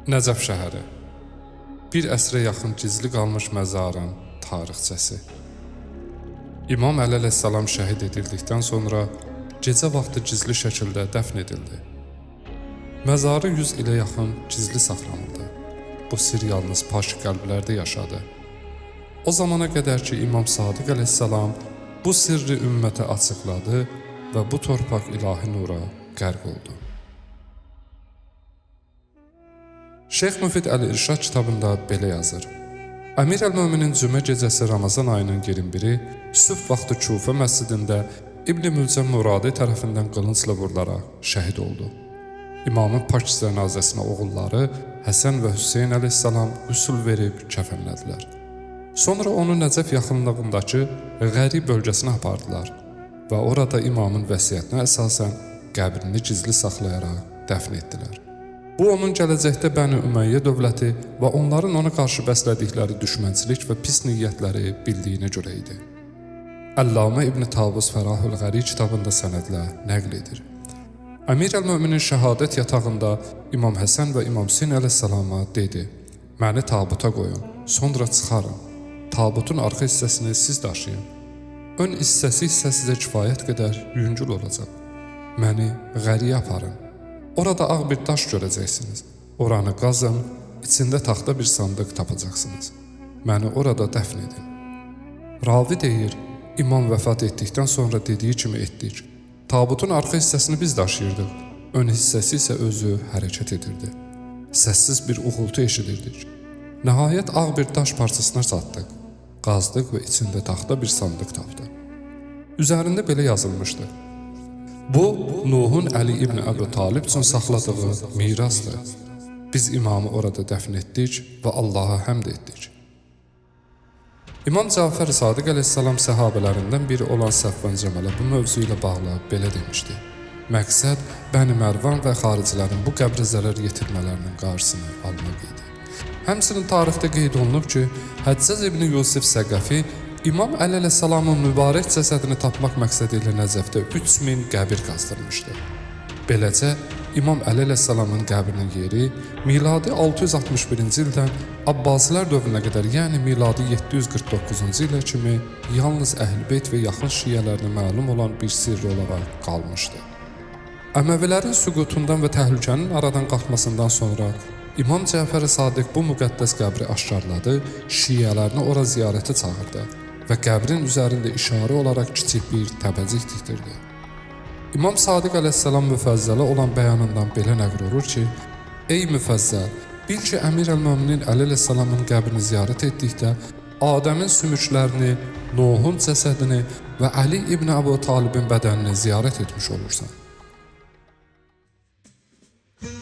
Nəcəf şəhəri. Bir əsrə yaxın gizli qalmış məzarın tarixçəsi. İmam Əli əleyhissalam şəhid edildikdən sonra gecə vaxtı gizli şəkildə dəfn edildi. Məzarı 100 ilə yaxın gizli saxlanıldı. Bu sirr yalnız pak qəlblərdə yaşadı. O zamana qədər ki İmam Sadiq əleyhissalam bu sirri ümmətə açıqladı və bu torpaq ilahi nura qərq oldu. Şeyx Müfid Əl-İrşad kitabında belə yazır. Əmir əl-Möminin cümə gecəsi Ramazan ayının 21-i sübh vaxtı Kufə məscidində İbn Mülcəm Muradi tərəfindən qılıncla vurularaq şəhid oldu. İmamın pak cənazəsinə oğulları Həsən və Hüseyn əleyhissalam qüsül verib kəfənlədilər. Sonra onu Nəcəf yaxınlığındakı Qəri bölgəsinə apardılar və orada imamın vəsiyyətinə əsasən qəbrini gizli saxlayaraq dəfn etdilər. Bu onun gələcəkdə Bəni Üməyyə dövləti və onların ona qarşı bəslədikləri düşmənçilik və pis niyyətləri bildiyinə görə idi. Əllamə İbn Tavus Fərahül Qəri kitabında sənədlə nəql edir. Əmir əl-Möminin şəhadət yatağında İmam Həsən və İmam Hüseyn əleyhissalama dedi: "Məni tabuta qoyun, sonra çıxarın. Tabutun arxa hissəsini siz daşıyın. Ön hissəsi isə sizə kifayət qədər yüngül olacaq. Məni Qəriyə aparın. Orada ağ bir daş görəcəksiniz. Oranı qazın, içində taxta bir sandıq tapacaqsınız. Məni orada dəfn edin." Ravi deyir, İmam vəfat etdikdən sonra dediyi kimi etdik. Tabutun arxa hissəsini biz daşıyırdıq. Ön hissəsi isə özü hərəkət edirdi. Səssiz bir uğultu eşidirdik. Nəhayət ağ bir daş parçasına çatdıq. Qazdıq və içində taxta bir sandıq tapdıq. Üzərində belə yazılmışdı: Bu, Nuhun Əli ibn Əbu Talib üçün saxladığı mirasdır. Biz imamı orada dəfn etdik və Allaha həmd etdik. İmam Cəfər Sadiq əleyhissalam səhabələrindən biri olan Səfvan Cəmələ bu mövzu ilə bağlı belə demişdi: Məqsəd Bəni Mərvan və xaricilərin bu qəbrə zərər yetirmələrinin qarşısını almaq idi. Həmçinin tarixdə qeyd olunub ki, Həccac ibn Yusif Səqəfi İmam Əli əleyhissalamın mübarək cəsədini tapmaq məqsədi ilə Nəcəfdə 3000 qəbir qazdırmışdı. Beləcə, İmam Əli əleyhissalamın qəbrinin yeri miladi 661-ci ildən Abbasilər dövrünə qədər, yəni miladi 749-cu ilə kimi yalnız Əhl-Beyt və yaxın şiələrinə məlum olan bir sirr olaraq qalmışdı. Əməvilərin süqutundan və təhlükənin aradan qalxmasından sonra İmam Cəfər Sadiq bu müqəddəs qəbri aşkarladı, şiələrini ora ziyarətə çağırdı və qəbrin üzərində işarə olaraq kiçik bir təpəcik tikdirdi. İmam Sadiq əleyhissalam Müfəzzələ olan bəyanından belə nəql olur ki, ey Müfəzzəl, bil ki, Əmir əl-Möminin Əli əleyhissalamın qəbrini ziyarət etdikdə Adəmin sümüklərini, Nuhun cəsədini və Əli ibn Əbu Talibin bədənini ziyarət etmiş olursan.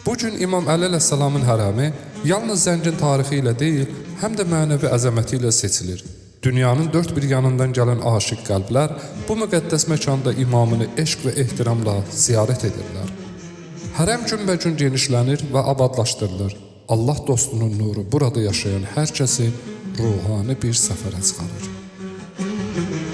Bu gün İmam Əli əleyhissalamın hərəmi yalnız zəngin tarixi ilə deyil, həm də mənəvi əzəməti ilə seçilir. Dünyanın dörd bir yanından gələn aşiq qəlblər bu müqəddəs məkanda imamını eşq və ehtiramla ziyarət edirlər. Hərəm günbəgün genişlənir və abadlaşdırılır. Allah dostunun nuru burada yaşayan hər kəsi ruhani bir səfərə çıxarır.